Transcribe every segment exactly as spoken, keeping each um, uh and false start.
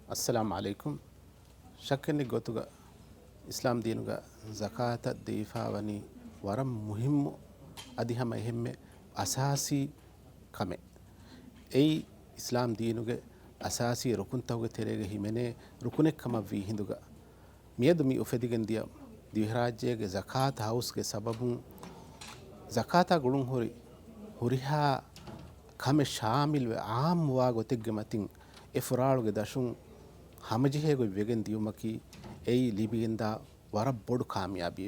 އައްސަލާމު ޢަލައިކުމް. ޝައްކެއްނެތް ގޮތުގަ އިސްލާމް ދީނުގަ ޒަކާތަށް ދީފާވަނީ ވަރަށް މުހިއްމު، އަދި ހަމަ އެހެންމެ އަސާސީ ކަމެއް. އެއީ އިސްލާމް ދީނުގެ އަސާސީ ރުކުންތަކުގެ ތެރޭގަ ހިމެނޭ ރުކުނެއް ކަމަށްވީ ހިނދުގަ، މިއަދު މި އުފެދިގެން ދިޔަ ދިވެހިރާއްޖޭގެ ޒަކާތު ހައުސްގެ ސަބަބުން، ޒަކާތާ ގުޅުން ހުރި ހުރިހާ ކަމެއް ޝާމިލްވެ އާއްމުވާ ގޮތެއްގެ މަތިން އެ ފުރާޅުގެ ދަށުން ހަމަޖެހޭ ގޮތް ވެގެން ދިޔުމަކީ އެއީ ލިބިގެންދާ ވަރަށް ބޮޑު ކާމިޔާބީ.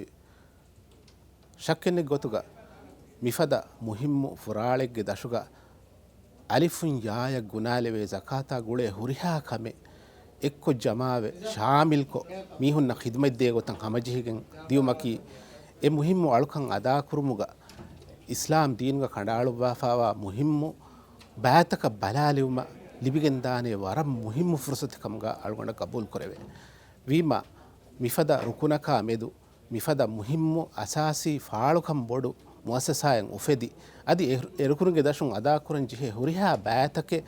ޝައްކެއްނެތް ގޮތުގަ މިފަދަ މުހިއްމު ފުރާޅެއްގެ ދަށުގަ އަލިފުން ޔާއަށް ގުނާލެވޭ ޒަކާތާ ގުޅޭ ހުރިހާ ކަމެއް އެއްކޮށް ޖަމާވެ، ޝާމިލްކޮށް، މީހުންނަށް ޚިދުމަތްދޭ ގޮތަށް ހަމަޖެހިގެން ދިޔުމަކީ، އެ މުހިއްމު އަޅުކަން އަދާކުރުމުގަ އިސްލާމް ދީނުގަ ކަނޑައަޅުއްވާފާވާ މުހިއްމު ބައިތަކަށް ބަލާލެވުމަށް ލިބިގެންދާނޭ ވަރަށް މުހިއްމު ފުރުސަތެއް ކަމުގަ އަޅުގަނޑަށް ގަބޫލުކުރެވޭ. ވީމާ، މިފަދަ ރުކުނަކާ މެދު މިފަދަ މުހިއްމު އަސާސީ ފާޅުކަން ބޮޑު މުއައްސަސާއެއް އުފެދި، އަދި އެ، އެ ރުކުނުގެ ދަށުން އަދާކުރަން ޖެހޭ ހުރިހާ ބައިތަކެއް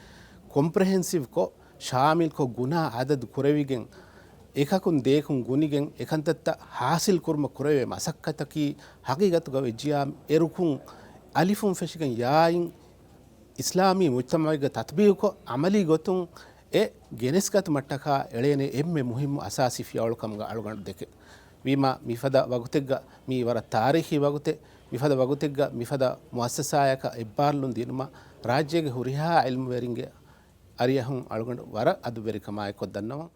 ކޮމްޕްރެހެންސިވްކޮށް، ޝާމިލްކޮށް، ގުނާ އަދަދު ކުރެވިގެން، އެކަކުން ދޭކުން ގުނިގެން، އެކަންތައްތައް ހާސިލް ކުރުމަށް ކުރެވޭ މަސައްކަތަކީ، ހަގީގަތުގަ ވެއްޖިޔާ އެ ރުކުން އަލިފުން ފެށިގެން ޔާއިން އިސްލާމީ މުޖްތަމަޢެއްގަ ތަޠްބީޤުކޮށް، ޢަމަލީ ގޮތުން އެ ގެނެސްގަތުމަށްޓަކާ އެޅޭނެ އެންމެ މުހިއްމު އަސާސީ ފިޔަވަޅު ކަމުގަ އަޅުގަނޑު ދެކެ. ވީމާ، މިފަދަ ވަގުތެއްގަ، މީ ވަރަށް ތާރީޚީ ވަގުތެއް، މިފަދަ ވަގުތެއްގަ މިފަދަ މުއައްސަސާޔަކަށް އެއްބާރުލުން ދިނުމަށް ރާއްޖޭގެ ހުރިހާ ޢިލްމުވެރިންގެ އަރިއަހުން އަޅުގަނޑު ވަރަށް އަދުވެރިކަމާއެކު ދަންނަވަން.